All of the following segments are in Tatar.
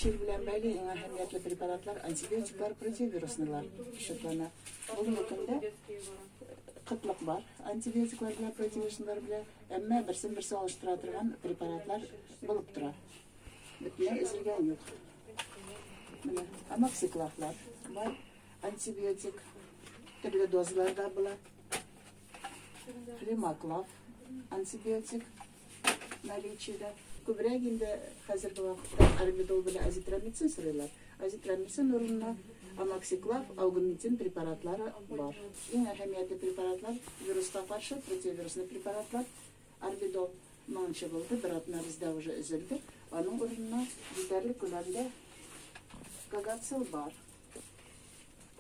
Чир белән бәйле иң әһәмиятле препаратлар антибиотиклар, противовирусныйлар счетлана. Бүгенге көндә кытлык бар антибиотиклар белән, противовирусныйлар белән, әмма берсен берсе алыштыра торган препаратлар булып тора. Бөтенләй өзелгән юк. Менә амоксиклафлар бар, антибиотик төрле дозаларда була. Флемоклав антибиотик наличиедә. Күбрәк инде хәзерге вакытта арбидол белән азитромицин сорыйлар. Азитромицин урынына амоксиклав, аугментин препаратлары бар. Иң әһәмиятле препаратлар вируска каршы противовирусный препаратлар. Арбидол моңынчы булды, бер атна бездә уже өзелде. Аның урынына җитәрлек күләмдә Кагацил бар.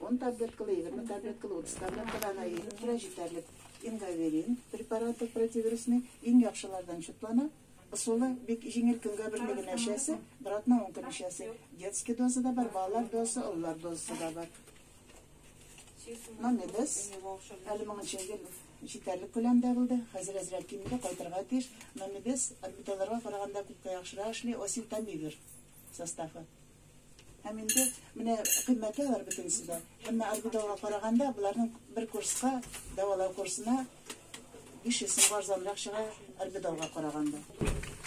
10 таблеткалы, 20 таблеткалы, 30 таблеткалы ана өелеп тора җитәрлек. Ингаверин препараты противирусный иң яхшылардан чутлана. Ысулы бик җиңел, көнгә берне генә эчәсе, бер атна 10 көн эчәсе. Детский доза да бар, балалар дозасы, олылар дозасы да бар. Номидес әле моңынча гел җитәрлек күләмдә булды. Хәзер әзрәк кимеде, кайтырга тиеш. Номидес орбиталарга караганда күпкә яхшырак эшли, осельтамивир составы. Һәм инде менә кыйммәтле алар бөтенесе дә. Әмма орбиталга караганда боларның бер курска, дәвалау курсына 500 сумга арзанрак чыга орбиталга караганда.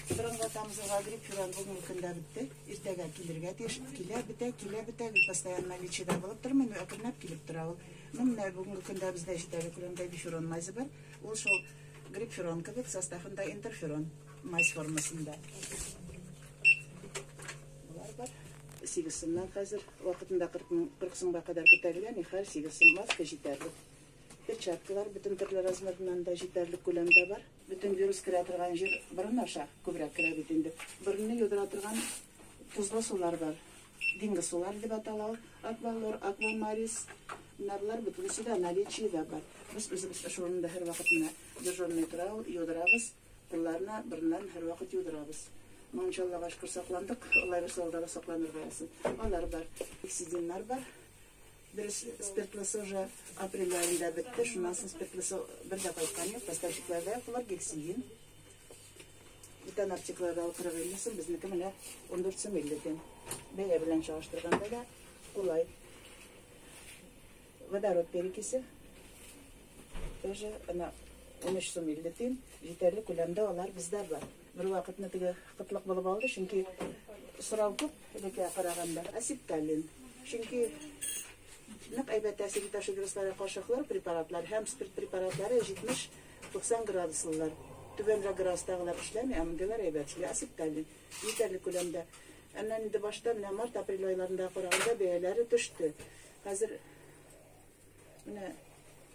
Борынга тамызырга грипп фиран бүгенге көндә бетте. Иртәгә килергә тиеш. Килә, бетә, килә, бетә. Постоянно наличиедә булып тормый, но әкренләп килеп тора ул. Ну, менә бүгенге көндә бездә җитәрлек күләмдә биферон мазе бар. Ул шул грипп-ферон кебек, составында интерферон мазь формасында. Болар бар. 8 сумнан хәзер, вакытында 40 сумга кадәр күтәрелгән, и хәл 8 сум маска җитәрлек. Перчаткалар бөтен төрле размерыннан да җитәрлек күләмдә бар. Бөтен вирус керә торган җир борын аша күбрәк керә бит инде. Борынны юдыра торган тозлы сулар бар. Диңгез сулары дип атала ул. Аквалор, Аквамарис. Менә болар бөтенесе дә наличиедә бар. Без үзебез эш урынында һәрвакыт менә дежурный тора ул, юдырабыз. Кулларына, борыннарын һәрвакыт юдырабыз. Моңынча Аллага шөкер сакландык, Алла бирсә алда да сакланырга язсын. Алар бар. Эксидиннар бар. Дөрес, спиртлысы уже апрель аенда бетте. Шуннан соң спиртлысы бер дә кайткан юк. Поставщикларда юк булыр, гексидин. Бүтән аптекаларда ул 40-50 сум, безнеке менә 14 сум 50 тиен. Бәя белән чагыштырганда да кулай. Водород перекисе тоже ана 13 сум 50 тиен. Җитәрлек күләмдә алар бездә бар. Бер вакытны теге кытлык булып алды, чөнки сорау күп элеккегә караганда. Асепталин. Чөнки нык әйбәт тәэсир итә шул вирусларга каршы хлор препаратлар һәм спирт препаратлары 70-90 градуслылар. Түбәнрәк градустагылар эшләми, ә мондыйлар әйбәт эшли. Асепталин җитәрлек күләмдә. Әмма инде башта менә март-апрель айларында караганда бәяләре төште. Хәзер менә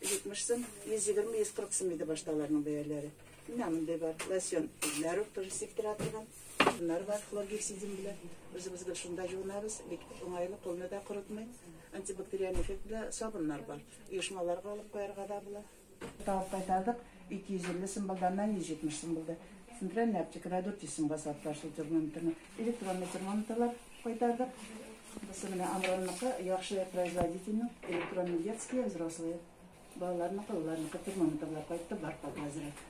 70 сум, 120-140 сум иде башта аларның бәяләре. Менә мондый бар. Лосьон үзләре үк тоже сиптерә торган. Шуннар бар, хлоргексидин белән. Үзебез гел шунда юынабыз. Бик уңайлы, кулны да корытмый. Антибактериаль эффект белән сабыннар бар. Оешмаларга алып куярга да була. Табып кайтардык, 250 сум булды, аннан 170 сум булды. Центральный аптекада 400 сумга саттылар шул термометрны. Электронный термометрлар кайтардык. Бусы менә Амронныкы, яхшы производительный, электронный детские, взрослые. Балаларныкы, олыларныкы термометрлар кайтты, бар пока әзрәк.